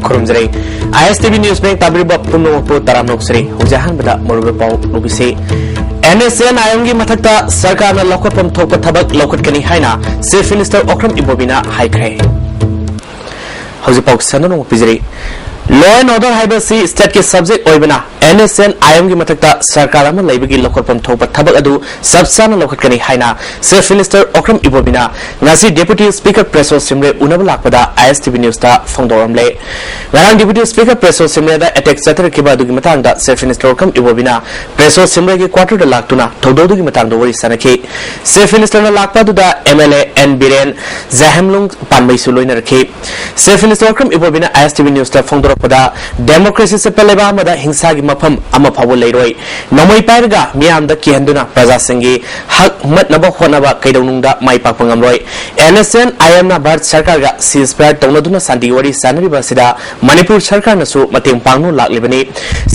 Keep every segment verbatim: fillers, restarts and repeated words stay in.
ꯈꯨꯔꯨꯝꯖꯔꯤ꯫ ꯑꯥꯏ S T V news bank ꯇꯥꯕꯤꯔꯤꯕ ꯄꯨꯝꯅꯃꯛꯄꯨ ꯇꯔꯥꯝꯅ ꯑꯣꯛꯆꯔꯤ꯫ ꯍꯧꯖꯤꯛ ꯑꯍꯥꯟꯕꯗ ꯃꯔꯨꯑꯣꯏꯕ ꯄꯥꯎ ꯂꯧꯕꯤꯁꯤ꯫ ꯑꯦꯟ ꯑꯦꯁ ꯑꯦꯟ ꯑꯥꯏ ꯑꯦꯝꯒꯤ ꯃꯊꯛꯇ ꯁꯔꯀꯥꯔꯅ ꯂꯧꯈꯠꯐꯝ ꯊꯣꯛꯄ ꯊꯕꯛ ꯂꯧꯈꯠꯀꯅꯤ ꯍꯥꯏꯅ ꯆꯤꯐ ꯃꯤꯅꯤꯁꯇꯔ ꯑꯣꯀ꯭ꯔꯝ ꯏꯕꯣꯕꯤꯅ ꯍꯥꯏꯈ꯭ꯔꯦ꯫ ꯍꯧꯖꯤꯛ ꯄꯥꯎ ꯁꯟꯗꯣꯛꯅ ꯄꯤꯖꯔꯤ꯫ Law and order ꯍꯥꯏꯕꯁꯤ state ꯀꯤ subject ꯑꯣꯏꯕꯅ, ꯑꯦꯟ ꯑꯦꯁ ꯑꯦꯟ ꯑꯥꯏ ꯑꯦꯝꯒꯤ ꯃꯊꯛꯇ ꯁꯔꯀꯥꯔ ꯑꯃ ꯂꯩꯕꯒꯤ ꯂꯧꯈꯠꯐꯝ ꯊꯣꯛꯄ ꯊꯕꯛ ꯑꯗꯨ ꯆꯞ ꯆꯥꯅ ꯂꯧꯈꯠꯀꯅꯤ ꯍꯥꯏꯅ ꯆꯤꯐ ꯃꯤꯅꯤꯁꯇꯔ ꯑꯣꯀ꯭ꯔꯝ ꯏꯕꯣꯕꯤꯅ ꯉꯁꯤ ꯗꯦꯄꯨꯇꯤ ꯁ꯭ꯄꯤꯀꯔ ꯄ꯭ꯔꯦꯁꯣ ꯁꯤꯝꯔꯦ ꯎꯅꯕ ꯂꯥꯛꯄꯗ ꯑꯥꯏ ꯑꯦꯁ ꯇꯤ ꯚꯤ ꯅ꯭ꯌꯨꯁꯇ ꯐꯣꯡꯗꯣꯛꯂꯝꯂꯦ꯫ ꯉꯔꯥꯡ ꯗꯦꯄꯨꯇꯤ ꯁ꯭ꯄꯤꯀꯔ ꯄ꯭ꯔꯦꯁꯣ ꯁꯤꯝꯔꯦꯗ ꯑꯦꯇꯦꯛ ꯆꯠꯊꯔꯛꯈꯤꯕ ꯑꯗꯨꯒꯤ ꯃꯇꯥꯡꯗ ꯆꯤꯐ ꯃꯤꯅꯤꯁꯇꯔ ꯑꯣꯀ꯭ꯔꯝ ꯏꯕꯣꯕꯤꯅ ꯄ꯭ꯔꯦꯁꯣ ꯁꯤꯝꯔꯦꯒꯤ ꯀ꯭ꯋꯥꯇꯔꯗ ꯂꯥꯛꯇꯨꯅ ꯊꯧꯗꯣꯛ ꯑꯗꯨꯒꯤ ꯃꯇꯥꯡꯗ ꯋꯥꯔꯤ ꯁꯥꯟꯅꯈꯤ꯫ ꯆꯤꯐ ꯃꯤꯅꯤꯁꯇꯔꯅ ꯂꯥꯛꯄ ꯑꯗꯨꯗ M L A N Biren, ꯖꯥꯍꯦꯝꯂꯨꯡ ꯄꯥꯟꯕꯩꯁꯨ ꯂꯣꯏꯅꯔꯛꯈꯤ꯫ ꯆꯤꯐ ꯃꯤꯅꯤꯁꯇꯔ ꯑꯣꯀ꯭ꯔꯝ ꯏꯕꯣꯕꯤꯅ ꯑꯥꯏ ꯑꯦꯁ ꯇꯤ ꯚꯤ ꯅ꯭ꯌꯨꯁꯇ ꯐꯣꯡꯗꯣꯔꯛꯄꯗ, ꯗꯦꯃꯣꯀ꯭ꯔꯦꯁꯤ ꯆꯠꯄ ꯂꯩꯕꯥꯛ ꯑꯃꯗ ꯍꯤꯡꯁꯥꯒꯤ ꯃꯐꯝ ꯑꯃ ꯐꯥꯎꯕ ꯂꯩꯔꯣꯏ꯫ ꯅꯣꯡꯃꯩ ꯄꯥꯏꯔꯒ ꯃꯤꯌꯥꯝꯗ ꯀꯤꯍꯟꯗꯨꯅ ꯄ꯭ꯔꯖꯥꯁꯤꯡꯒꯤ ꯍꯛ ꯃꯠꯅꯕ ꯍꯣꯠꯅꯕ ꯀꯩꯗꯧꯅꯨꯡꯗ ꯃꯥꯏ ꯄꯥꯛꯄ ꯉꯝꯂꯣꯏ꯫ ꯑꯦꯟ ꯑꯦꯁ ꯑꯦꯟ ꯑꯥꯏ ꯑꯦꯝꯅ ꯚꯥꯔꯠ ꯁꯔꯀꯥꯔꯒ ceasefire ꯇꯧꯅꯗꯨꯅ ꯁꯥꯟꯇꯤꯒꯤ ꯋꯥꯔꯤ ꯁꯥꯟꯅꯔꯤꯕ ꯑꯁꯤꯗ ꯃꯅꯤꯄꯨꯔ ꯁꯔꯀꯥꯔꯅꯁꯨ ꯃꯇꯦꯡ ꯄꯥꯡꯅ ꯂꯥꯛꯂꯤꯕꯅꯤ꯫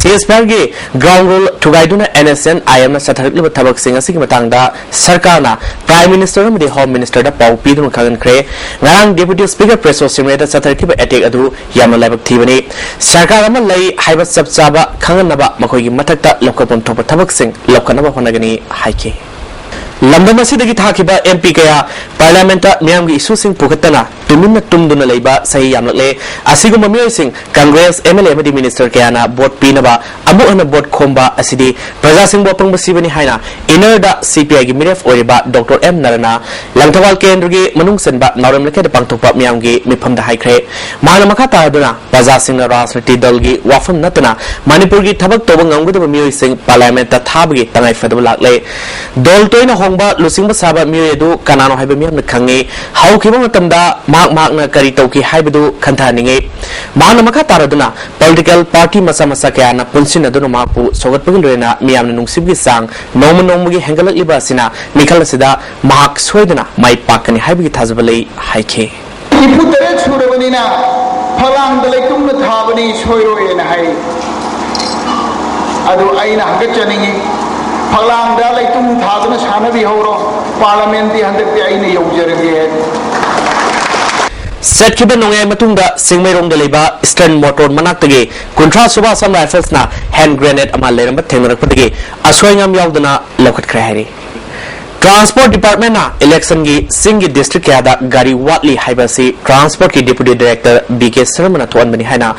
Ceasefireꯒꯤ ground rule ꯊꯨꯒꯥꯏꯗꯨꯅ ꯑꯦꯟ ꯑꯦꯁ ꯑꯦꯟ ꯑꯥꯏ ꯑꯦꯝꯅ ꯆꯠꯊꯔꯛꯂꯤꯕ ꯊꯕꯛꯁꯤꯡ ꯑꯁꯤꯒꯤ ꯃꯇꯥꯡꯗ ꯁꯔꯀꯥꯔꯅ ꯄ꯭ꯔꯥꯏꯝ ꯃꯤꯅꯤꯁꯇꯔ ꯑꯃꯗꯤ ꯍꯣꯝ ꯃꯤꯅꯤꯁꯇꯔꯗ ꯄꯥꯎ ꯄꯤꯗꯨꯅ ꯈꯪꯍꯟꯈ꯭ꯔꯦ꯫ ꯉꯔꯥꯡ ꯗꯦꯄꯨꯇꯤ ꯁ꯭ꯄꯤꯀꯔ ꯄ꯭ꯔꯦꯁꯣ ꯁꯤꯝꯔꯦꯗ ꯆꯠꯊꯔꯛꯈꯤꯕ ꯑꯦꯇꯦꯛ ꯑꯗꯨ ꯌꯥꯝꯅ ꯂꯥꯏꯕꯛ ꯊꯤꯕꯅꯤ꯫ ꯁꯔꯀꯥꯔ ꯑꯃ ꯂꯩ ꯍꯥꯏꯕ ꯆꯞ ꯆꯥꯕ ꯈꯪꯍꯟꯅꯕ ꯃꯈꯣꯏꯒꯤ ꯃꯊꯛꯇ ꯂꯧꯈꯠꯐꯝ ꯊꯣꯛꯄ ꯊꯕꯛꯁꯤꯡ ꯂꯧꯈꯠꯅꯕ ꯍꯣꯠꯅꯒꯅꯤ ꯍꯥꯏꯈꯤ꯫ ꯂꯝꯗꯝ ꯑꯁꯤꯗꯒꯤ ꯊꯥꯈꯤꯕ ꯑꯦꯝ ꯄꯤ ꯀꯌꯥ ꯄꯥꯔꯂꯤꯌꯥꯃꯦꯟꯠꯇ ꯃꯤꯌꯥꯝꯒꯤ ꯏꯁꯨꯁꯤꯡ ꯄꯨꯈꯠꯇꯅ ꯇꯨꯃꯤꯟꯅ ꯇꯨꯝꯗꯨꯅ ꯂꯩꯕ ꯆꯍꯤ ꯌꯥꯝꯂꯛꯂꯦ꯫ ꯑꯁꯤꯒꯨꯝꯕ ꯃꯤꯑꯣꯏꯁꯤꯡ ꯀꯪꯒ꯭ꯔꯦꯁ ꯑꯦꯝ ꯑꯦꯜ ꯑꯦ ꯑꯃꯗꯤ ꯃꯤꯅꯤꯁꯇꯔ ꯀꯌꯥꯅ ꯚꯣꯠ ꯄꯤꯅꯕ ꯑꯃꯨꯛ ꯍꯟꯅ ꯚꯣꯠ ꯈꯣꯝꯕ ꯑꯁꯤꯗꯤ ꯄ꯭ꯔꯖꯥꯁꯤꯡꯕꯨ ꯑꯄꯪꯕ ꯁꯤꯕꯅꯤ ꯍꯥꯏꯅ ꯏꯅꯔꯗ ꯁꯤ ꯄꯤ ꯑꯥꯏꯒꯤ ꯃꯤꯔꯦꯞ ꯑꯣꯏꯔꯤꯕ ꯗꯣꯛꯇꯔ ꯑꯦꯝ ꯅꯔꯅ ꯂꯪꯊꯕꯥꯜ ꯀꯦꯟꯗ꯭ꯔꯒꯤ ꯃꯅꯨꯡ ꯆꯟꯕ ꯅꯥꯎꯔꯦꯝ ꯂꯩꯀꯥꯏꯗ ꯄꯥꯡꯊꯣꯛꯄ ꯃꯤꯌꯥꯝꯒꯤ ꯃꯤꯐꯝꯗ ꯍꯥꯏꯈ꯭ꯔꯦ꯫ ꯃꯍꯥꯛꯅ ꯃꯈꯥ ꯇꯥꯗꯨꯅ ꯄ꯭ꯔꯖꯥꯁꯤꯡꯅ ꯔꯥꯖꯅꯤꯇꯤ ꯗꯜꯒꯤ ꯋꯥꯐꯝ ꯅꯠꯇꯅ ꯃꯅꯤꯄꯨꯔꯒꯤ ꯊꯕꯛ ꯇꯧꯕ ꯉꯝꯒꯗꯕ ꯃꯤꯑꯣꯏꯁꯤꯡ ꯄꯥꯔꯂꯤꯌꯥꯃꯦꯟꯠꯇ ꯊꯥꯕꯒꯤ ꯇꯉꯥꯏ ꯐꯗꯕ ꯂꯥꯛꯂꯦ꯫ ꯗꯣꯜ ꯇꯣꯏꯅ ꯍꯣꯡꯕ ꯂꯨꯆꯤꯡꯕ ꯁꯥꯕ ꯃꯤꯑꯣꯏ ꯑꯗꯨ ꯀꯅꯥꯅꯣ ꯍꯥꯏꯕ ꯃꯤꯌꯥꯝꯅ ꯈꯪꯉꯤ꯫ ꯍꯧꯈꯤꯕ ꯃꯇꯝꯗ ꯃꯍꯥꯛ ꯃꯍꯥꯛꯅ ꯀꯔꯤ ꯇꯧꯈꯤ ꯍꯥꯏꯕꯗꯨ ꯈꯟꯊꯍꯟꯅꯤꯡꯉꯤ꯫ ꯃꯍꯥꯛꯅ ꯃꯈꯥ ꯇꯥꯔꯗꯨꯅ ꯄꯣꯂꯤꯇꯤꯀꯦꯜ ꯄꯥꯔꯇꯤ ꯃꯆꯥ ꯃꯆꯥ ꯀꯌꯥꯅ ꯄꯨꯟꯁꯤꯟꯅꯗꯨꯅ ꯃꯍꯥꯛꯄꯨ ꯁꯧꯒꯠꯄꯒꯤ ꯂꯣꯏꯅ ꯃꯤꯌꯥꯝꯅ ꯅꯨꯡꯁꯤꯕꯒꯤ ꯆꯥꯡ ꯅꯣꯡꯃ ꯅꯣꯡꯃꯒꯤ ꯍꯦꯟꯒꯠꯂꯛꯂꯤꯕ ꯑꯁꯤꯅ ꯃꯤꯈꯜ ꯑꯁꯤꯗ ꯃꯍꯥꯛ ꯁꯣꯏꯗꯅ ꯃꯥꯏ ꯄꯥꯛꯀꯅꯤ ꯍꯥꯏꯕꯒꯤ ꯊꯥꯖꯕ ꯂꯩ ꯍꯥꯏꯈꯤ꯫ ꯏꯐꯨ ꯇꯔꯦꯠ ꯁꯨꯔꯕꯅꯤꯅ ꯐꯛꯂꯥꯡꯗ ꯂꯩꯇꯨꯝꯅ ꯊꯥꯕꯅꯤ ꯁꯣꯏꯔꯣꯏꯅ ꯍꯥꯏ꯫ ꯑꯗꯨ ꯑꯩꯅ ꯍꯪꯒꯠꯆꯅꯤꯡꯉꯤ, ꯐꯛꯂꯥꯡꯗ ꯂꯩꯇꯨꯝ ꯊꯥꯗꯨꯅ ꯁꯥꯟꯅꯕꯤꯍꯧꯔꯣ, ꯄꯥꯔꯂꯤꯌꯥꯃꯦꯟꯠꯇꯤ ꯍꯟꯗꯛꯇꯤ ꯑꯩꯅ ꯌꯧꯖꯔꯒꯦ꯫ ꯆꯠꯈꯤꯕ ꯅꯣꯡꯌꯥꯏ ꯃꯇꯨꯡꯗ ꯆꯤꯡꯃꯩꯔꯣꯡꯗ ꯂꯩꯕ Eastern Motor ꯃꯅꯥꯛꯇꯒꯤ ꯀꯨꯟꯊ꯭ꯔꯥ ꯁꯨꯕ Assam Riflesꯅ hand grenade ꯑꯃ ꯂꯩꯔꯝꯕ ꯊꯦꯡꯅꯔꯛꯄꯗꯒꯤ ꯑꯁꯣꯏ ꯑꯉꯥꯝ ꯌꯥꯎꯗꯅ ꯂꯧꯈꯠꯈ꯭ꯔꯦ ꯍꯥꯏꯔꯤ꯫ Transport Departmentꯅ electionꯒꯤ ꯆꯤꯡꯒꯤ district ꯀꯌꯥꯗ ꯒꯥꯔꯤ ꯋꯥꯠꯂꯤ ꯍꯥꯏꯕ ꯑꯁꯤ Transportꯀꯤ Deputy Director B K ꯁꯔꯃꯅ ꯊꯣꯛꯍꯟꯕꯅꯤ ꯍꯥꯏꯅ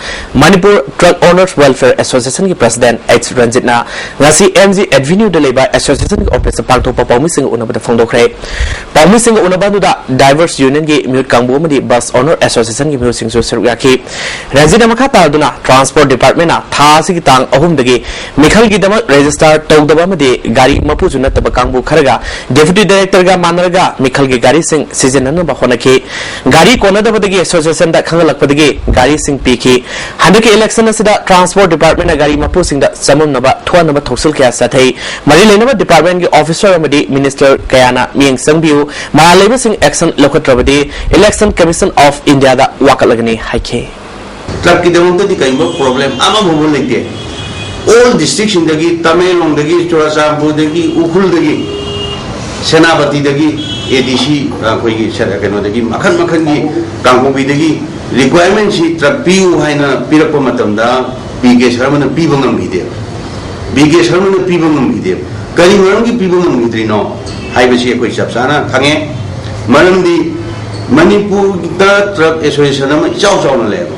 Manipur Truck Owners Welfare Associationꯒꯤ President H ꯔꯟꯖꯤꯠꯅ ꯉꯁꯤ M G Avenueꯗ ꯂꯩꯕ associationꯒꯤ officeꯇ ꯄꯥꯡꯊꯣꯛꯄ ꯄꯥꯎꯃꯤꯁꯤꯡꯒ ꯎꯅꯕꯗ ꯐꯣꯡꯗꯣꯛꯈ꯭ꯔꯦ꯫ ꯄꯥꯎꯃꯤꯁꯤꯡꯒ ꯎꯅꯕ ꯑꯗꯨꯗ Drivers Unionꯒꯤ ꯃꯤꯍꯨꯠ ꯀꯥꯡꯕꯨ ꯑꯃꯗꯤ Bus Owner Associationꯒꯤ ꯃꯤꯍꯨꯠꯁꯤꯡꯁꯨ ꯁꯔꯨꯛ ꯌꯥꯈꯤ꯫ ꯔꯟꯖꯤꯠꯅ ꯃꯈꯥ ꯇꯥꯗꯨꯅ Transport Departmentꯅ ꯊꯥ ꯑꯁꯤꯒꯤ ꯇꯥꯡ ꯑꯍꯨꯝꯗꯒꯤ ꯃꯤꯈꯜꯒꯤ ꯗꯃꯛ register ꯇꯧꯗꯕ ꯑꯃꯗꯤ ꯒꯥꯔꯤ ꯃꯄꯨꯁꯨ ꯅꯠꯇꯕ ꯀꯥꯡꯕꯨ ꯈꯔꯒ Deputy Directorꯒ ꯃꯥꯟꯅꯔꯒ ꯃꯤꯈꯜꯒꯤ ꯒꯥꯔꯤꯁꯤꯡ ꯁꯤꯖꯤꯟꯅꯅꯕ ꯍꯣꯠꯅꯈꯤ꯫ ꯒꯥꯔꯤ ꯀꯣꯟꯅꯗꯕꯗꯒꯤ associationꯗ ꯈꯪꯍꯜꯂꯛꯄꯗꯒꯤ ꯒꯥꯔꯤꯁꯤꯡ ꯄꯤꯈꯤ꯫ ꯍꯟꯗꯛꯀꯤ election ꯑꯁꯤꯗ Transport Departmentꯅ ꯒꯥꯔꯤ ꯃꯄꯨꯁꯤꯡꯗ ꯆꯃꯝꯅꯕ ꯊꯣꯛꯍꯟꯅꯕ ꯊꯧꯁꯤꯜ ꯀꯌꯥ ꯆꯠꯊꯩ꯫ ꯃꯔꯤ ꯂꯩꯅꯕ departmentꯀꯤ officer ꯑꯃꯗꯤ minister ꯀꯌꯥꯅ ꯃꯤꯠꯌꯦꯡ ꯆꯪꯕꯤꯌꯨ, ꯃꯔꯥꯜ ꯂꯩꯕꯁꯤꯡ action ꯂꯧꯈꯠꯇ꯭ꯔꯕꯗꯤ Election Commission of Indiaꯗ ꯋꯥꯀꯠꯂꯒꯅꯤ ꯍꯥꯏꯈꯤ꯫ Truckꯀꯤꯗꯃꯛꯇꯗꯤ ꯀꯔꯤꯒꯨꯝꯕ problem ꯑꯃꯐꯥꯎꯕ ꯂꯩꯇꯦ꯫ All districtꯁꯤꯡꯗꯒꯤ, ꯇꯃꯦꯡꯂꯣꯡꯗꯒꯤ, ꯆꯨꯔꯥꯆꯥꯟꯄꯨꯔꯗꯒꯤ, ꯎꯈ꯭ꯔꯨꯜꯗꯒꯤ, ꯁꯦꯅꯥꯄꯇꯤꯗꯒꯤ, A D C, ꯑꯩꯈꯣꯏꯒꯤ ꯁꯦ-, ꯀꯩꯅꯣꯗꯒꯤ, ꯃꯈꯜ ꯃꯈꯜꯒꯤ, ꯀꯥꯡꯄꯣꯛꯄꯤꯗꯒꯤ requirementꯁꯤ truck ꯄꯤꯌꯨ ꯍꯥꯏꯅ ꯄꯤꯔꯛꯄ ꯃꯇꯝꯗ B K ꯁꯔꯃꯅ ꯄꯤꯕ ꯉꯝꯈꯤꯗꯦꯕ꯫ B K ꯁꯔꯃꯅ ꯄꯤꯕ ꯉꯝꯈꯤꯗꯦꯕ꯫ ꯀꯔꯤ ꯃꯔꯝꯒꯤ ꯄꯤꯕ ꯉꯝꯈꯤꯗ꯭ꯔꯤꯅꯣ ꯍꯥꯏꯕꯁꯤ ꯑꯩꯈꯣꯏ ꯆꯞ ꯆꯥꯅ ꯈꯪꯉꯦ꯫ ꯃꯔꯝꯗꯤ ꯃꯅꯤꯄꯨꯔꯗ truck association ꯑꯃ ꯏꯆꯥꯎ ꯆꯥꯎꯅ ꯂꯩꯌꯦꯕ꯫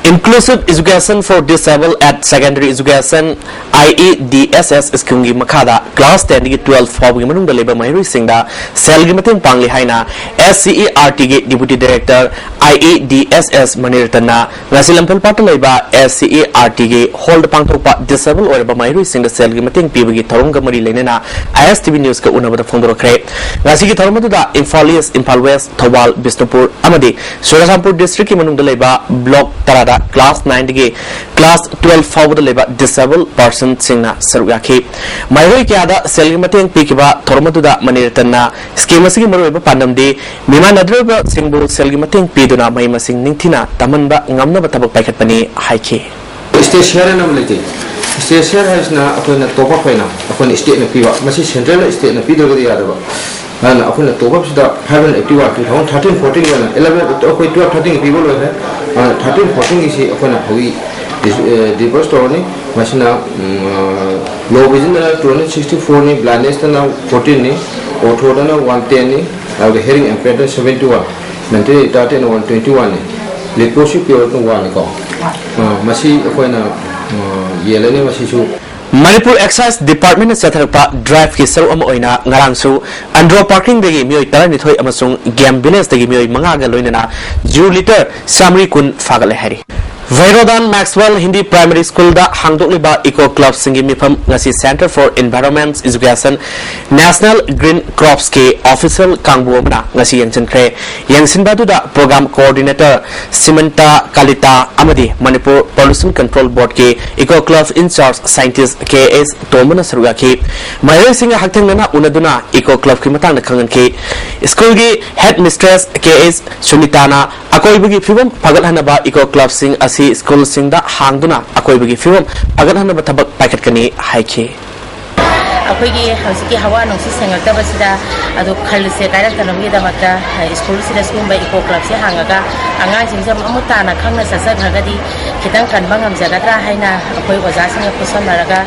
Inclusive Education for Disabled at Secondary Education, I E D S S schemeꯒꯤ ꯃꯈꯥꯗ class tenꯗꯒꯤ twelve ꯐꯥꯎꯕꯒꯤ ꯃꯅꯨꯡꯗ ꯂꯩꯕ ꯃꯍꯩꯔꯣꯏꯁꯤꯡꯗ ꯁꯦꯜꯒꯤ ꯃꯇꯦꯡ ꯄꯥꯡꯂꯤ ꯍꯥꯏꯅ S C E R Tꯒꯤ Deputy Director, I E D S S ꯃꯅꯤꯔꯇꯟꯅ ꯉꯁꯤ ꯂꯝꯐꯦꯜꯄꯥꯠꯇ ꯂꯩꯕ S C E R Tꯒꯤ hallꯗ ꯄꯥꯡꯊꯣꯛꯄ disable ꯑꯣꯏꯔꯕ ꯃꯍꯩꯔꯣꯏꯁꯤꯡꯗ ꯁꯦꯜꯒꯤ ꯃꯇꯦꯡ ꯄꯤꯕꯒꯤ ꯊꯧꯔꯝꯒ ꯃꯔꯤ ꯂꯩꯅꯅ I S T V newsꯀ ꯎꯅꯕꯗ ꯐꯣꯡꯗꯣꯔꯛꯈ꯭ꯔꯦ꯫ ꯉꯁꯤꯒꯤ ꯊꯧꯔꯝ ꯑꯗꯨꯗ ꯏꯝꯐꯥꯜ East, ꯏꯝꯐꯥꯜ West, ꯊꯧꯕꯥꯜ, ꯕꯤꯁꯅꯨꯄꯨꯔ ꯑꯃꯗꯤ ꯆꯨꯔꯆꯥꯟꯄꯨꯔ districtꯀꯤ ꯃꯅꯨꯡꯗ ꯂꯩꯕ block ꯇꯔꯥꯗ class nineꯗꯒꯤ class twelve ꯐꯥꯎꯕꯗ ꯂꯩꯕ disable personꯁꯤꯡꯅ ꯁꯔꯨꯛ ꯌꯥꯈꯤ꯫ ꯃꯍꯩꯔꯣꯏ ꯀꯌꯥꯗ ꯁꯦꯜꯒꯤ ꯃꯇꯦꯡ ꯄꯤꯈꯤꯕ ꯊꯧꯔꯝ ꯑꯗꯨꯗ ꯃꯅꯤꯔꯇꯟꯅ scheme ꯑꯁꯤꯒꯤ ꯃꯔꯨꯑꯣꯏꯕ ꯄꯥꯟꯗꯝꯗꯤ ꯃꯤꯃꯥꯟꯅꯗ꯭ꯔꯕꯁꯤꯡꯕꯨ ꯁꯦꯜꯒꯤ ꯃꯇꯦꯡ ꯄꯤꯗꯨꯅ ꯃꯍꯩ ꯃꯁꯤꯡ ꯅꯤꯡꯊꯤꯅ ꯇꯝꯍꯟꯕ ꯉꯝꯅꯕ ꯊꯕꯛ ꯄꯥꯏꯈꯠꯄꯅꯤ ꯍꯥꯏꯈꯤ꯫ State share ꯍꯥꯏꯅ ꯑꯃ ꯂꯩꯖꯩ꯫ State share ꯍꯥꯏꯁꯤꯅ ꯑꯩꯈꯣꯏꯅ top up ꯑꯣꯏꯅ ꯑꯩꯈꯣꯏꯅ stateꯅ ꯄꯤꯕ, ꯃꯁꯤ centralꯅ stateꯅ ꯄꯤꯗ꯭ꯔꯒꯗꯤ ꯌꯥꯗꯕ꯫ ꯑꯗꯨꯅ ꯑꯩꯈꯣꯏꯅ ꯇꯣꯞ ꯑꯞꯁꯤꯗ five hundred eighty one, two thousand thirteen fourteen ꯑꯣꯏꯅ eleven, ꯑꯩꯈꯣꯏ twelve thirteen ꯄꯤꯕ ꯂꯣꯏꯈ꯭ꯔꯦ꯫ ꯑꯗꯨꯅ thirteen fourteen ꯒꯤꯁꯤ ꯑꯩꯈꯣꯏꯅ ꯍꯧꯖꯤꯛ ꯗꯤꯁ-, ꯑꯦ, ꯗꯤꯁꯕꯔꯁ ꯇꯧꯔꯅꯤ꯫ ꯃꯁꯤꯅ, ꯎꯝ, ꯑ, low vision ꯗꯅ two hundred sixty four ꯅꯤ, blindness ꯇꯅ fourteen ꯅꯤ, ortho ꯗꯅ one ten ꯅꯤ, ꯑꯗꯨꯒ hearing impairment ꯗꯅ seventy one, mentally retarded ꯅ one twenty one ꯅꯤ꯫ Leprosy period ꯅ one ꯅꯤꯀꯣ꯫ ꯑ, ꯃꯁꯤ ꯑꯩꯈꯣꯏꯅ, ꯑ, ꯌꯦꯜꯂꯅꯤ꯫ ꯃꯁꯤꯁꯨ ꯃꯅꯤꯄꯨꯔ ꯑꯦꯛꯁꯥꯏꯖ ꯗꯤꯄꯥꯔꯠꯃꯦꯟꯅ ꯆꯠꯊꯔꯛꯄ ꯗ꯭ꯔꯥꯏꯚꯀꯤ ꯁꯔꯨꯛ ꯑꯃ ꯑꯣꯏꯅ ꯉꯔꯥꯡꯁꯨ ꯑꯟꯗ꯭ꯔꯣ ꯄꯥꯔꯀꯤꯡꯗꯒꯤ ꯃꯤꯑꯣꯏ ꯇꯔꯥꯅꯤꯊꯣꯏ ꯑꯃꯁꯨꯡ ꯒꯦꯝ ꯚꯤꯂꯦꯖꯇꯒꯤ ꯃꯤꯑꯣꯏ ꯃꯉꯥꯒ ꯂꯣꯏꯅꯅ ꯖꯨ ꯂꯤꯇꯔ ꯆꯥꯃꯔꯤ ꯀꯨꯟ ꯐꯥꯒꯠꯂꯦ ꯍꯥꯏꯔꯤ꯫ ꯚꯩꯔꯣꯗꯥꯟ ꯃꯦꯛꯁꯋꯦꯜ ꯍꯤꯟꯗꯤ ꯄ꯭ꯔꯥꯏꯃꯔꯤ ꯁ꯭ꯀꯨꯜꯗ ꯍꯥꯡꯗꯣꯛꯂꯤꯕ ꯏꯀꯣ ꯀ꯭ꯂꯕꯁꯤꯡꯒꯤ ꯃꯤꯐꯝ ꯉꯁꯤ Centre for Environment Education National Green Crops ꯀꯤ ꯑꯣꯐꯤꯁꯤꯌꯦꯜ ꯀꯥꯡꯕꯨ ꯑꯃꯅ ꯉꯁꯤ ꯌꯦꯡꯁꯤꯟꯈ꯭ꯔꯦ꯫ ꯌꯦꯡꯁꯤꯟꯕ ꯑꯗꯨꯗ ꯄ꯭ꯔꯣꯒ꯭ꯔꯥꯝ ꯀꯣꯑꯣꯔꯗꯤꯅꯦꯇꯔ ꯁꯤꯃꯟꯇꯥ ꯀꯥꯂꯤꯇꯥ ꯑꯃꯗꯤ ꯃꯅꯤꯄꯨꯔ ꯄꯣꯂꯨꯁꯟ ꯀꯟꯇ꯭ꯔꯣꯜ ꯕꯣꯔꯗꯀꯤ eco club incharge scientist K S ꯇꯣꯝꯕꯅ ꯁꯔꯨꯛ ꯌꯥꯈꯤ꯫ ꯃꯍꯩꯔꯣꯏꯁꯤꯡꯒ ꯍꯛꯊꯦꯡꯅꯅ ꯎꯅꯗꯨꯅ ꯏꯀꯣ ꯀ꯭ꯂꯕꯀꯤ ꯃꯇꯥꯡꯗ ꯈꯪꯍꯟꯈꯤ꯫ ꯁ꯭ꯀꯨꯜꯒꯤ ꯍꯦꯗ ꯃꯤꯁꯇ꯭ꯔꯦꯁ ꯀꯦ ꯑꯦꯁ ꯁꯨꯅꯤꯇꯥꯅ ꯑꯀꯣꯏꯕꯒꯤ ꯐꯤꯕꯝ ꯐꯒꯠꯍꯟꯅꯕ ꯏꯀꯣ ꯀ꯭ꯂꯕꯁꯤꯡ ꯑꯁꯤ ꯁ꯭ꯀꯨꯜꯁꯤꯡꯗ ꯍꯥꯡꯗꯨꯅ ꯑꯀꯣꯏꯕꯒꯤ ꯐꯤꯕꯝ ꯐꯒꯠꯍꯟꯅꯕ ꯊꯕꯛ ꯄꯥꯏꯈꯠꯀꯅꯤ ꯍꯥꯏꯈꯤ꯫ ꯑꯩꯈꯣꯏꯒꯤ ꯍꯧꯖꯤꯛꯀꯤ ꯍꯋꯥ ꯅꯨꯡꯁꯤꯠ ꯁꯦꯡꯉꯛꯇꯕꯁꯤꯗ ꯑꯗꯨ ꯈꯜꯁꯦ ꯀꯥꯏꯔꯛꯇꯅꯕꯒꯤꯗꯃꯛꯇ, ꯑ, ꯁ꯭ꯀꯨꯜꯁꯤꯗ ꯁꯤꯒꯨꯝꯕ ꯏꯀꯣ ꯀ꯭ꯂꯕꯁꯦ ꯍꯥꯡꯉꯒ ꯑꯉꯥꯡꯁꯤꯡꯁꯦ ꯃꯃꯨꯠ ꯇꯥꯅ ꯈꯪꯅ ꯆꯠꯆꯈ꯭ꯔꯒꯗꯤ ꯈꯤꯇꯪ ꯀꯟꯕ ꯉꯝꯖꯒꯗ꯭ꯔꯥ ꯍꯥꯏꯅ ꯑꯩꯈꯣꯏ ꯑꯣꯖꯥꯁꯤꯡꯒ ꯈꯨꯠꯁꯝꯅꯔꯒ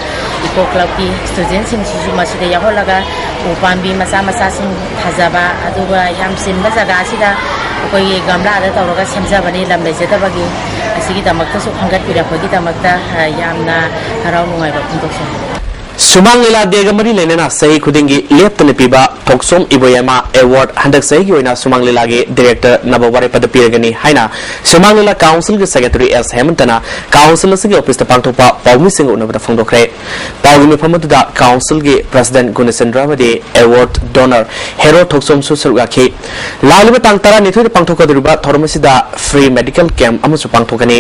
ꯏꯀꯣ ꯀ꯭ꯂꯕꯀꯤ ꯁ꯭ꯇꯨꯗꯦꯟꯁꯤꯡꯁꯤꯁꯨ ꯃꯁꯤꯗ ꯌꯥꯎꯍꯜꯂꯒ ꯎ ꯄꯥꯝꯕꯤ ꯃꯆꯥ ꯃꯆꯥꯁꯤꯡ ꯊꯥꯖꯕ, ꯑꯗꯨꯒ ꯌꯥꯝ ꯆꯤꯟꯕ ꯖꯒꯥꯁꯤꯗ ꯑꯩꯈꯣꯏꯒꯤ ꯒꯝꯂꯥꯗ ꯇꯧꯔꯒ ꯁꯦꯝꯖꯕꯅꯤ, ꯂꯝ ꯂꯩꯖꯗꯕꯒꯤ꯫ ꯑꯁꯤꯒꯤꯗꯃꯛꯇꯁꯨ ꯈꯟꯒꯠꯄꯤꯔꯛꯄꯒꯤꯗꯃꯛꯇ, ꯑ, ꯌꯥꯝꯅ ꯍꯔꯥꯎ ꯅꯨꯡꯉꯥꯏꯕ ꯐꯣꯡꯗꯣꯛꯆꯔꯤ꯫ ꯁꯨꯃꯥꯡ ꯂꯤꯂꯥ ꯗꯦꯒ ꯃꯔꯤ ꯂꯩꯅꯅ ꯆꯍꯤ ꯈꯨꯗꯤꯡꯒꯤ ꯂꯦꯞꯇꯅ ꯄꯤꯕ ꯊꯣꯛꯆꯣꯝ ꯏꯕꯣꯌꯥꯏꯃ ꯑꯦꯋꯥꯔꯗ ꯍꯟꯗꯛ ꯆꯍꯤꯒꯤ ꯑꯣꯏꯅ ꯁꯨꯃꯥꯡ ꯂꯤꯂꯥꯒꯤ ꯗꯤꯔꯦꯛꯇꯔ ꯅꯕꯋꯥꯔꯦꯄꯗ ꯄꯤꯔꯒꯅꯤ ꯍꯥꯏꯅ ꯁꯨꯃꯥꯡ ꯂꯤꯂꯥ ꯀꯥꯎꯟꯁꯤꯜꯒꯤ ꯁꯦꯀ꯭ꯔꯦꯇꯔꯤ ꯑꯦꯁ ꯍꯦꯃꯟꯇꯅ ꯀꯥꯎꯟꯁꯤꯜ ꯑꯁꯤꯒꯤ ꯑꯣꯐꯤꯁꯇ ꯄꯥꯡꯊꯣꯛꯄ ꯄꯥꯎꯃꯤꯁꯤꯡꯒ ꯎꯅꯕꯗ ꯐꯣꯡꯗꯣꯛꯈ꯭ꯔꯦ꯫ ꯄꯥꯎꯒꯤ ꯃꯤꯐꯝ ꯑꯗꯨꯗ ꯀꯥꯎꯟꯁꯤꯜꯒꯤ ꯄ꯭ꯔꯁꯤꯗꯦꯟꯠ ꯒꯨꯅꯆꯟꯗ꯭ꯔ ꯑꯃꯗꯤ ꯑꯦꯋꯥꯔꯗ ꯗꯣꯅꯔ ꯍꯦꯔꯣ ꯊꯣꯛꯆꯣꯝꯁꯨ ꯁꯔꯨꯛ ꯌꯥꯈꯤ꯫ ꯂꯥꯛꯂꯤꯕ ꯇꯥꯡ ꯇꯔꯥꯅꯤꯊꯣꯏꯗ ꯄꯥꯡꯊꯣꯛꯀꯗꯧꯔꯤꯕ ꯊꯧꯔꯝ ꯑꯁꯤꯗ ꯐ꯭ꯔꯤ ꯃꯦꯗꯤꯀꯦꯜ ꯀꯦꯝꯞ ꯑꯃꯁꯨ ꯄꯥꯡꯊꯣꯛꯀꯅꯤ꯫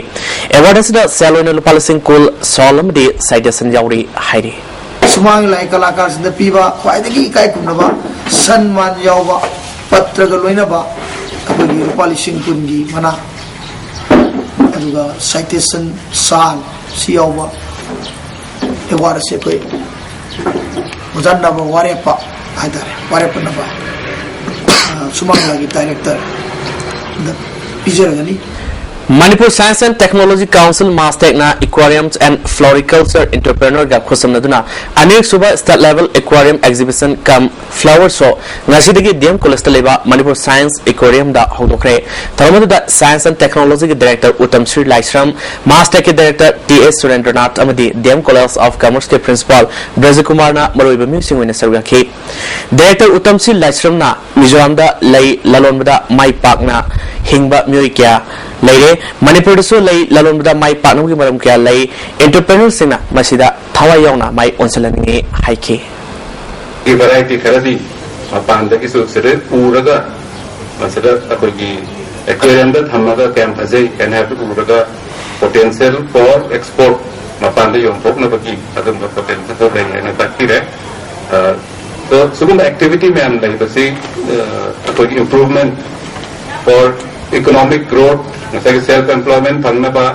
ꯑꯦꯋꯥꯔꯗ ꯑꯁꯤꯗ ꯁꯦꯜ ꯑꯣꯏꯅ ꯂꯨꯄꯥ ꯂꯤꯁꯤꯡ ꯀꯨꯟ, ꯁꯣꯜ ꯑꯃꯗꯤ ꯁꯥꯏꯇꯦꯁꯟ ꯌꯥꯎꯔꯤ ꯍꯥꯏꯔꯤ꯫ ꯁꯨꯃꯥꯡ ꯂꯤꯂꯥꯒꯤ ꯀꯂꯥꯀꯥꯔꯁꯤꯡꯗ ꯄꯤꯕ ꯈ꯭ꯋꯥꯏꯗꯒꯤ ꯏꯀꯥꯏ ꯈꯨꯝꯅꯕ ꯁꯟꯃꯥꯟ ꯌꯥꯎꯕ ꯄꯠꯇ꯭ꯔꯒ ꯂꯣꯏꯅꯕ ꯑꯩꯈꯣꯏꯒꯤ ꯂꯨꯄꯥ ꯂꯤꯁꯤꯡ ꯀꯨꯟꯒꯤ ꯃꯅꯥ, ꯑꯗꯨꯒ ꯁꯥꯏꯇꯦꯁꯟ ꯁꯥꯜ ꯁꯤ ꯌꯥꯎꯕ ꯑꯦꯋꯥꯔꯗ ꯑꯁꯤ ꯑꯩꯈꯣꯏ ꯑꯣꯖꯥ ꯅꯕ ꯋꯥꯔꯦꯞꯄ ꯍꯥꯏꯇꯥꯔꯦ, ꯄꯥꯏꯔꯛꯄꯅꯕ, ꯑ, ꯁꯨꯃꯥꯡ ꯂꯤꯂꯥꯒꯤ ꯗꯥꯏꯔꯦꯛꯇꯔꯗ ꯄꯤꯖꯔꯒꯅꯤ꯫ Manipur Science and Technology Council, MASTECꯅ Aquariums and Floriculture Entrepreneurꯒ ꯈꯨꯠꯁꯝꯅꯗꯨꯅ ꯑꯅꯤꯔꯛꯁꯨꯕ State Level Aquarium Exhibition cum Flower Show ꯉꯁꯤꯗꯒꯤ ꯗꯤ ꯑꯦꯝ ꯀꯣꯂꯦꯖꯇ ꯂꯩꯕ ꯃꯅꯤꯄꯨꯔ ꯁꯥꯏꯟꯁ ꯑꯦꯀ꯭ꯋꯥꯔꯤꯌꯝꯗ ꯍꯧꯗꯣꯛꯈ꯭ꯔꯦ꯫ ꯊꯧꯔꯝ ꯑꯗꯨꯗ Science and Technologyꯒꯤ Director ꯎꯇꯝ ꯁ꯭ꯔꯤ ꯂꯥꯏꯁ꯭ꯔꯝ, MASTECꯀꯤ Director ꯇꯤ ꯑꯦꯁ ꯁꯨꯔꯦꯟꯗ꯭ꯔꯅꯥꯊ ꯑꯃꯗꯤ ꯗꯤ ꯑꯦꯝ College of Commerceꯀꯤ Principal ꯕ꯭ꯔꯖꯀꯨꯃꯥꯔꯅ ꯃꯔꯨꯑꯣꯏꯕ ꯃꯤꯑꯣꯏꯁꯤꯡ ꯑꯣꯏꯅ ꯁꯔꯨꯛ ꯌꯥꯈꯤ꯫ Director ꯎꯇꯝ ꯁ꯭ꯔꯤ ꯂꯥꯏꯁ꯭ꯔꯝꯅ ꯃꯤꯖꯣꯔꯥꯝꯗ ꯂꯩ ꯂꯂꯣꯟꯕꯗ ꯃꯥꯏ ꯄꯥꯛꯅ ꯍꯤꯡꯕ ꯃꯤꯑꯣꯏ ꯀꯌꯥ ꯂꯩꯔꯦ, ꯃꯅꯤꯄꯨꯔꯗꯁꯨ ꯂꯩ ꯂꯂꯣꯟꯕꯗ ꯃꯥꯏ ꯄꯥꯛꯅꯕꯒꯤ ꯃꯔꯝ ꯀꯌꯥ ꯂꯩ, entrepreneurꯁꯤꯡꯅ ꯃꯁꯤꯗ ꯊꯋꯥꯏ ꯌꯥꯎꯅ ꯃꯥꯏ ꯑꯣꯟꯁꯤꯜꯍꯟꯅꯤꯡꯏ ꯍꯥꯏꯈꯤ꯫ ꯚꯦꯔꯥꯏꯇꯤ ꯈꯔꯗꯤ ꯃꯄꯥꯟꯗꯒꯤꯁꯨ ꯁꯤꯗ ꯄꯨꯔꯒ ꯃꯁꯤꯗ ꯑꯩꯈꯣꯏꯒꯤ ꯑꯦꯀ꯭ꯋꯦꯔꯤꯌꯝꯗ ꯊꯝꯃꯒ ꯀꯌꯥꯝ ꯐꯖꯩ ꯀꯥꯏꯅ ꯍꯥꯏꯕꯗꯨ ꯎꯔꯒ potential for export, ꯃꯄꯥꯟꯗ ꯌꯣꯟꯊꯣꯛꯅꯕꯒꯤ ꯑꯗꯨꯝꯕ ꯄꯣꯇꯦꯟꯁꯤꯌꯦꯜ ꯂꯩ ꯍꯥꯏꯅ ꯇꯥꯛꯄꯤꯔꯦ꯫ ꯑ, ꯑꯗꯣ ꯁꯤꯒꯨꯝꯕ ꯑꯦꯛꯇꯤꯚꯤꯇꯤ ꯃꯌꯥꯝ ꯂꯩꯕꯁꯤ, ꯑ, ꯑꯩꯈꯣꯏꯒꯤ improvement for economic growth, ꯉꯁꯥꯏꯒꯤ self employment ꯐꯪꯅꯕ,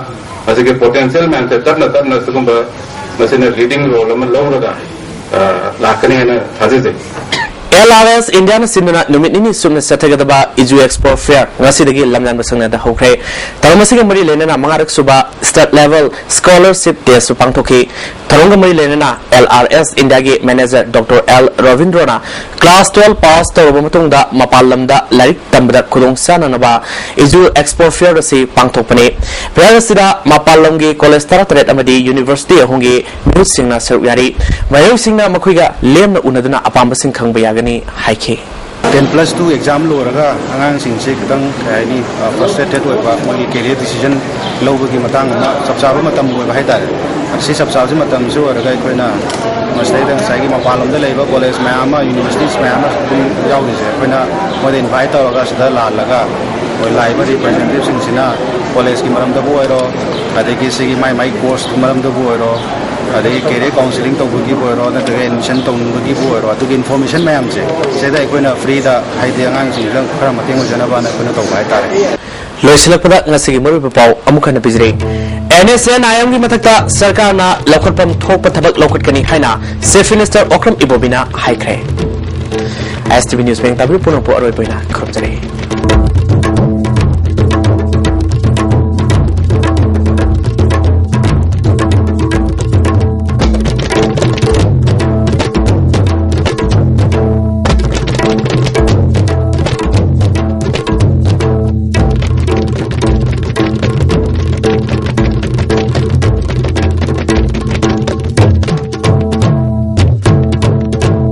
ꯃꯁꯤꯒꯤ ꯄꯣꯇꯦꯟꯁꯤꯌꯦꯜ ꯃꯌꯥꯝꯁꯦ ꯇꯞꯅ ꯇꯞꯅ ꯁꯤꯒꯨꯝꯕ ꯃꯁꯤꯅ ꯂꯤꯗꯤꯡ ꯔꯣꯜ ꯑꯃ ꯂꯧꯔꯒ, ꯑ, ꯂꯥꯛꯀꯅꯤ ꯍꯥꯏꯅ ꯊꯥꯖꯖꯩ꯫ ꯑꯦꯜ ꯑꯥꯔ ꯑꯦꯁ ꯏꯟꯗꯤꯌꯥꯅ ꯁꯤꯟꯗꯨꯅ ꯅꯨꯃꯤꯠ ꯅꯤꯅꯤ ꯆꯨꯞꯅ ꯆꯠꯊꯒꯗꯕ ꯏꯖꯨ ꯑꯦꯛꯁꯄꯣ ꯐꯤꯌꯔ ꯉꯁꯤꯗꯒꯤ ꯂꯝꯌꯥꯟꯕ ꯁꯪꯅꯗ ꯍꯧꯈ꯭ꯔꯦ꯫ ꯊꯧꯔꯝ ꯑꯁꯤꯒ ꯃꯔꯤ ꯂꯩꯅꯅ ꯃꯉꯥꯔꯛ ꯁꯨꯕ State Level Scholarship Testꯁꯨ ꯄꯥꯡꯊꯣꯛꯈꯤ꯫ ꯊꯧꯔꯝꯒ ꯃꯔꯤ ꯂꯩꯅꯅ ꯑꯦꯜ ꯑꯥꯔ ꯑꯦꯁ ꯏꯟꯗꯤꯌꯥꯒꯤ manager doctor L Robindro class twelve pass ꯇꯧꯔꯕ ꯃꯇꯨꯡꯗ ꯃꯄꯥꯟ ꯂꯝꯗ ꯂꯥꯏꯔꯤꯛ ꯇꯝꯕꯗ ꯈꯨꯗꯣꯡ ꯆꯥꯅꯅꯕ ꯏꯖꯨ ꯑꯦꯛꯁꯄꯣ ꯐꯤꯌꯔ ꯑꯁꯤ ꯄꯥꯡꯊꯣꯛꯄꯅꯤ꯫ ꯐꯤꯌꯔ ꯑꯁꯤꯗ ꯃꯄꯥꯟ ꯂꯝꯒꯤ ꯀꯣꯂꯦꯖ ꯇꯔꯥꯇꯔꯦꯠ ꯑꯃꯗꯤ ꯌꯨꯅꯤꯚꯔꯁꯤꯇꯤ ꯑꯍꯨꯝꯒꯤ ꯃꯤꯍꯨꯠꯁꯤꯡꯅ ꯁꯔꯨꯛ ꯌꯥꯔꯤ꯫ ꯃꯍꯩꯔꯣꯏꯁꯤꯡꯅ ꯃꯈꯣꯏꯒ ꯂꯦꯝꯅ ꯎꯅꯗꯨꯅ ꯑꯄꯥꯝꯕꯁꯤꯡ ꯈꯪꯕ ꯌꯥꯒꯅꯤ ꯍꯥꯏꯈꯤ꯫ Ten plus two exam ꯂꯣꯏꯔꯒ ꯑꯉꯥꯡꯁꯤꯡꯁꯦ ꯈꯤꯇꯪ, ꯀꯩ ꯍꯥꯏꯅꯤ, ꯐ꯭ꯔꯁꯇ꯭ꯔꯦꯇꯦꯠ ꯑꯣꯏꯕ, ꯃꯣꯏꯒꯤ ꯀꯦꯔꯤꯌꯔ ꯗꯤꯁꯤꯖꯟ ꯂꯧꯕꯒꯤ ꯃꯇꯥꯡ ꯑꯃ ꯆꯞ ꯆꯥꯕ ꯃꯇꯝ ꯑꯣꯏꯕ ꯍꯥꯏꯇꯥꯔꯦ꯫ ꯁꯤ ꯆꯞ ꯆꯥꯕꯁꯤ ꯃꯇꯝꯁꯤ ꯑꯣꯏꯔꯒ ꯑꯩꯈꯣꯏꯅ ꯃꯁꯤꯗꯩꯗ ꯉꯁꯥꯏꯒꯤ ꯃꯄꯥꯟ ꯂꯝꯗ ꯂꯩꯕ ꯀꯣꯂꯦꯖ ꯃꯌꯥꯝ ꯑꯃ, ꯌꯨꯅꯤꯚꯔꯁꯤꯇꯤꯁ ꯃꯌꯥꯝ ꯑꯃ ꯑꯗꯨꯝ ꯌꯥꯎꯔꯤꯁꯦ, ꯑꯩꯈꯣꯏꯅ ꯃꯣꯏꯗ ꯏꯟꯚꯥꯏꯠ ꯇꯧꯔꯒ ꯁꯤꯗ ꯂꯥꯛꯍꯜꯂꯒ ꯑꯩꯈꯣꯏ ꯂꯥꯛꯏꯕ ꯔꯤꯄ꯭ꯔꯖꯦꯟꯇꯦꯇꯤꯚꯁꯤꯡꯁꯤꯅ ꯀꯣꯂꯦꯖꯀꯤ ꯃꯔꯝꯗꯕꯨ ꯑꯣꯏꯔꯣ, ꯑꯗꯒꯤ ꯁꯤꯒꯤ ꯃꯥꯏ ꯃꯥꯏ ꯀꯣꯔꯁꯀꯤ ꯃꯔꯝꯗꯕꯨ ꯑꯣꯏꯔꯣ, ꯑꯗꯒꯤ ꯀꯦꯔꯤꯌꯔ ꯀꯥꯎꯟꯁꯤꯂꯤꯡ ꯇꯧꯕꯒꯤꯕꯨ ꯑꯣꯏꯔꯣ, ꯅꯠꯇ꯭ꯔꯒ ꯑꯦꯗꯃꯤꯁꯟ ꯇꯧꯅꯤꯡꯕꯒꯤꯕꯨ ꯑꯣꯏꯔꯣ, ꯑꯗꯨꯒꯤ ꯏꯟꯐꯣꯔꯃꯦꯁꯟ ꯃꯌꯥꯝꯁꯦ ꯁꯤꯗ ꯑꯩꯈꯣꯏꯅ ꯐ꯭ꯔꯤꯗ, ꯍꯥꯏꯗꯤ, ꯑꯉꯥꯡꯁꯤꯡꯁꯤꯗ ꯈꯔ ꯃꯇꯦꯡ ꯑꯣꯏꯖꯅꯕꯅ ꯑꯩꯈꯣꯏꯅ ꯇꯧꯕ ꯍꯥꯏꯇꯥꯔꯦ꯫ ꯂꯣꯏꯁꯤꯜꯂꯛꯄꯗ ꯉꯁꯤꯒꯤ ꯃꯔꯨꯑꯣꯏꯕ ꯄꯥꯎ ꯑꯃꯨꯛ ꯍꯟꯅ ꯄꯤꯖꯔꯤ꯫ ꯑꯦꯟ ꯑꯦꯁ ꯑꯦꯟ ꯑꯥꯏ ꯑꯦꯝꯒꯤ ꯃꯊꯛꯇ ꯁꯔꯀꯥꯔꯅ ꯂꯧꯈꯠꯐꯝ ꯊꯣꯛꯄ ꯊꯕꯛ ꯂꯧꯈꯠꯀꯅꯤ ꯍꯥꯏꯅ Chief Minister ꯑꯣꯀ꯭ꯔꯝ ꯏꯕꯣꯕꯤꯅ ꯍꯥꯏꯈ꯭ꯔꯦ꯫ ꯑꯦꯁ ꯇꯤ ꯚꯤ ꯅ꯭ꯌꯨꯁ ꯃꯌꯦꯡ ꯇꯥꯕꯤꯌꯨ꯫ ꯄꯨꯝꯅꯃꯛꯄꯨ ꯑꯔꯣꯏꯕ ꯑꯣꯏꯅ ꯈꯨꯔꯨꯝꯖꯔꯤ꯫